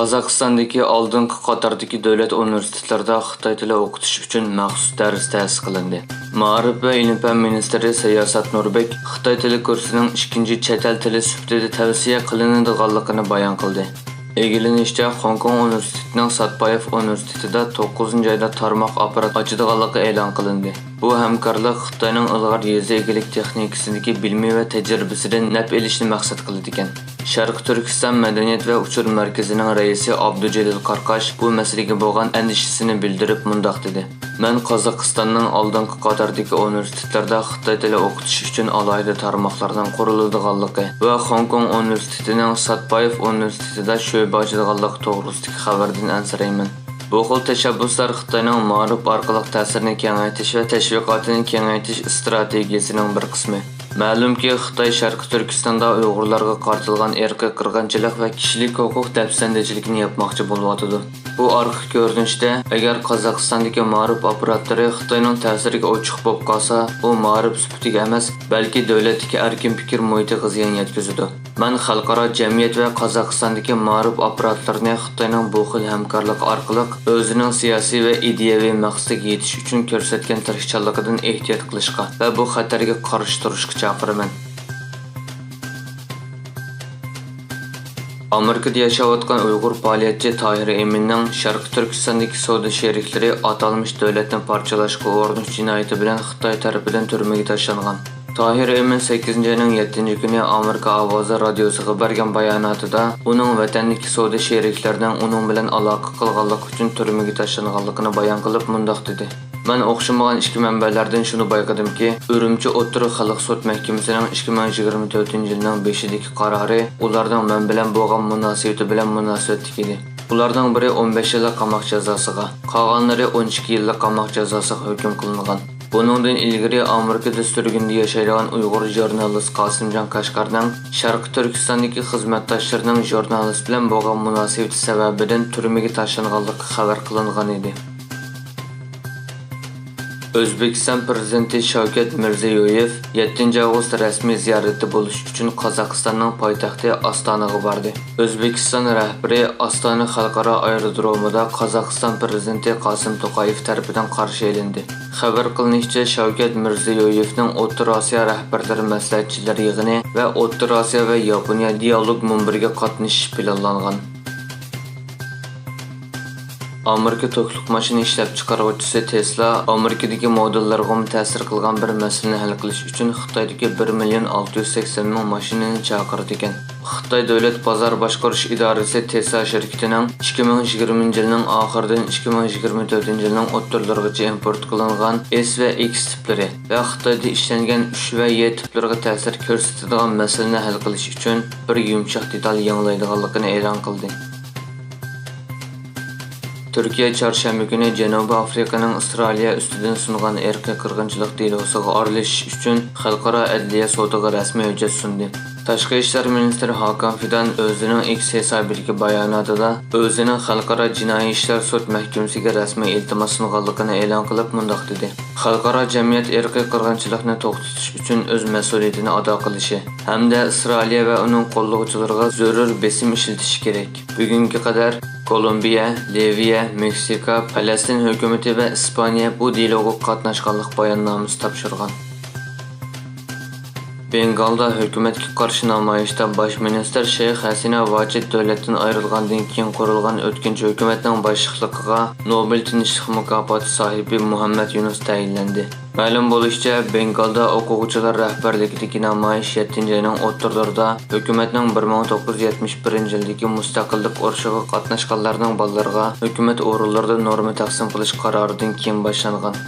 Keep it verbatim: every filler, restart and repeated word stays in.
قازاقىستاندىكى ئالدىنقى قاتاردىكى دۆلەت ئۇنىۋېرسىتېتلىرىدا خىتاي تىلى ئوقۇتۇش ئۈچۈن مەخسۇس دەرس تەسىس قىلىندى. مائارىپ ۋە ئىلىم-پەن مىنىستىرى سىياسەت نۇربېك خىتاي تىلى كۇرسىنىڭ ئىككىنچى چەت ئەل تىلى سۈپىتىدە تەۋسىيە قىلىنىدىغانلىقىنى بايان قىلدى. ئىگىلىنىشىچە، خوڭكوڭ ئۇنىۋېرسىتېتىنىڭ ساتپايېف ئۇنىۋېرسىتېتىدا توققۇزىنچى ئايدا تارماق ئاپپارات ئاچىدىغانلىقى ئېلان قىلىندى. بۇ ھەمكارلىق خىتاينىڭ ئىلغار يېزا ئىگىلىك تېخنىكىسىدىكى بىلىمى ۋە تەجرىبىسىدىن نەپ ئېلىشنى مەقسەت قىلىدىكەن. شەرقىي تۈركىستان مەدەنىيەت ۋە ئۇچۇر مەركىزىنىڭ رەئىسى ئابدۇجېلىل قارقاش بۇ مەسىلىگە بولغان ئەندىشىسىنى بىلدۈرۈپ مۇنداق دېدى: مەن قازاقىستاننىڭ ئالدىنقى قاتاردىكى ئۇنىۋېرسىتېتلاردا خىتاي تىلى ئوقۇتۇش ئۈچۈن ئالاھىدە تارماقلارنىڭ قۇرۇلىدىغانلىقى ۋە خوڭكوڭ ئۇنىۋېرسىتېتىنىڭ ساتپايېف ئۇنىۋېرسىتېتىدا شۆبە ئاچىدىغانلىقى توغرىسىدىكى خەۋەردىن ئەنسىرەيمەن. بۇ خىل تەشەببۇسلار خىتاينىڭ مائارىپ ئارقىلىق تەسىرىنى كېڭەيتىش ۋە تەشۋىقاتىنى كېڭەيتىش ئىستراتېگىيەسىنىڭ بىر قىسمى. مەلۇمكى، خىتاي شەرقىي تۈركىستاندا ئۇيغۇرلارغا قارىتىلغان ئىرقىي قىرغىنچىلىق ۋە كىشىلىك ھوقۇق دەپسەندىچىلىكىنى ياپماقچى بولۇۋاتىدۇ. بۇ ئارقا كۆرۈنۈشتە، ئەگەر قازاقىستاندىكى مائارىپ ئاپپاراتلىرى خىتاينىڭ تەسىرىگە ئوچۇق بولۇپ قالسا، ئۇ مائارىپ سۈپىتىگە ئەمەس، بەلكى دۆلەتتىكى ئەركىن پىكىر مۇھىتىغا زىيان يەتكۈزىدۇ. مەن خەلقئارا جەمئىيەت ۋە قازاقىستاندىكى مائارىپ ئاپپاراتلىرىنى خىتاينىڭ بۇ خىل ھەمكارلىق ئارقىلىق ئۆزىنىڭ سىياسىي ۋە ئىدىيەۋى مەقسىتىگە يېتىش ئۈچۈن كۆرسەتكەن تىرىشچانلىقىدىن ئېھتىيات قىلىشقا ۋە بۇ خەتەرگە قارشى تۇرۇشقا چاقىرىمەن. ئامېرىكىدا ياشاۋاتقان ئۇيغۇر پائالىيەتچى تاھىر ئىمىننىڭ شەرقىي تۈركىستاندىكى سودا شېرىكلىرى ئاتالمىش دۆلەتنى پارچىلاشقا ئۇرۇنۇش جىنايىتى بىلەن خىتاي تەرىپىدىن تۈرمىگە تاشلانغان. تاھىر ئىمىن سەككىزىنچى ئاينىڭ يەتتىنچى كۈنى ئامېرىكا ئاۋازى رادىيوسىغا بەرگەن باياناتىدا ئۇنىڭ ۋەتەندىكى سودا شېرىكلىرىنىڭ ئۇنىڭ بىلەن ئالاقە قىلغانلىقى ئۈچۈن تۈرمىگە تاشلانغانلىقىنى بايان قىلىپ مۇنداق دېدى: مەن ئوخشىمىغان ئىككى مەنبەلەردىن شۇنى بايقىدىمكى، ئۈرۈمچى ئوتتۇرا خەلق سوت مەھكىمىسىنىڭ ئىككى مىڭ يىگىرمە تۆتىنچى يىلنىڭ بېشىدىكى قارارى ئۇلارنىڭ مەن بىلەن بولغان مۇناسىۋىتى بىلەن مۇناسىۋەتلىك ئىدى. ئۇلارنىڭ بىرى ئون بەش يىللىق قاماق جازاسىغا، قالغانلىرى ئون ئىككى يىللىق قاماق جازاسىغا ھۆكۈم قىلىنغان. بۇنىڭدىن ئىلگىرى ئامېرىكىدا سۈرگۈندە ياشايدىغان ئۇيغۇر ژۇرنالىست قاسىمجان قەشقەرنىڭ شەرقىي تۈركىستاندىكى خىزمەتداشلىرىنىڭ ژۇرنالىست بىلەن بولغان مۇناسىۋىتى سەۋەبىدىن تۈرمىگە تاشلانغانلىقى خەۋەر قىلىنغان ئىدى. ئۆزبېكىستان پىرېزىدېنتى شاۋكەت مىرزىيويېۋ يەتتىنچى ئاۋغۇست رەسمىي زىيارەتتە بولۇش ئۈچۈن قازاقىستاننىڭ پايتەختى ئاستانىغا باردى. ئۆزبېكىستان رەھبىرى ئاستانا خەلقئارا ئايرودرومىدا قازاقىستان پىرېزىدېنتى قاسىم توقايېف تەرىپىدىن قارشى ئېلىندى. خەۋەر قىلىنىشىچە، شاۋكەت مىرزىيويېۋنىڭ ئوتتۇرا ئاسىيا رەھبەرلىرى مەسلىھەتچىلەر يىغىنى ۋە ئوتتۇرا ئاسىيا ۋە ياپونىيە دىئالوگ مۇنبىرىگە قاتنىشىشى پىلانلانغان. ئامېرىكا توكلۇق ماشىنا ئىشلەپچىقارغۇچىسى تېسلا ئامېرىكىدىكى مودېللارغىمۇ تەسىر قىلغان بىر مەسىلىنى ھەل قىلىش ئۈچۈن خىتايدىكى بىر مىليون ئالتە يۈز سەكسەن مىڭ ماشىنىنى چاقىرىدىكەن. خىتاي دۆلەت بازار باشقۇرۇش ئىدارىسى تېسلا شىركىتىنىڭ ئىككى مىڭ يىگىرمىنچى يىلنىڭ ئاخىرىدىن ئىككى مىڭ يىگىرمە تۆتىنچى يىلنىڭ ئوتتۇرىلىرىغىچە ئىمپورت قىلىنغان ئېس ۋە ئېكس تىپلىرى ۋە خىتايدا ئىشلەنگەن ئۈچ ۋە يې تىپلىرىغا تەسىر كۆرسىتىدىغان مەسىلىنى ھەل قىلىش ئۈچۈن بىر يۇمشاق دېتال يېڭىلايدىغانلىقىنى ئېلان قىلدى. تۈركىيە چارشەنبە كۈنى جەنۇبىي ئافرىقىنىڭ ئىسرائىلىيە ئۈستىدىن سۇنغان ئىرقىي قىرغىنچىلىق دېلوسىغا ئارىلىشىش ئۈچۈن خەلقئارا ئەدلىيە سوتىغا رەسمىي ھۆججەت سۇندى. تاشقى ئىشلار مىنىستىرى ھاكان فىدان ئۆزىنىڭ ئېكس ھېسابىدىكى باياناتىدا ئۆزىنىڭ خەلقئارا جىنايى ئىشلار سوت مەھكىمىسىگە رەسمىي ئىلتىماس سۇنغانلىقىنى ئېلان قىلىپ مۇنداق دېدى: خەلقئارا جەمئىيەت ئىرقىي قىرغىنچىلىقنى توختىتىش ئۈچۈن ئۆز مەسئۇلىيىتىنى ئادا قىلىشى ھەمدە ئىسرائىلىيە ۋە ئۇنىڭ قوللىغۇچىلىرىغا زۆرۈر بېسىم ئىشلىتىشى كېرەك. بۈگۈنگە قەدەر كولومبىيە، لىۋىيە، مېكسىكا، پەلەستىن ھۆكۈمىتى ۋە ئىسپانىيە بۇ دېلوغا قاتناشقانلىق باياننامىسى تاپشۇرغان. بېنگالدا ھۆكۈمەتكە قارشى نامايىشتا باش مىنىستىر شەيخ ھەسىنە ۋاجىد دۆلەتتىن ئايرىلغاندىن كېيىن قۇرۇلغان ئۆتكۈنچى ھۆكۈمەتنىڭ باشلىقلىقىغا نوبېل تىنچلىق مۇكاپاتى ساھىبى مۇھەممەد يۇنۇس تەيىنلەندى. مەلۇم بولۇشىچە، بېنگالدا ئوقۇغۇچىلار رەھبەرلىكىدىكى نامايىش يەتتىنچى ئاينىڭ ئوتتۇرىلىرىدا ھۆكۈمەتنىڭ بىر مىڭ توققۇز يۈز يەتمىش بىرىنچى يىلدىكى مۇستەقىللىق ئۇرۇشىغا قاتناشقانلارنىڭ بالىلىرىغا ھۆكۈمەت ئورۇنلىرىدا نورما تەقسىم قىلىش قارارىدىن كېيىن باشلانغان.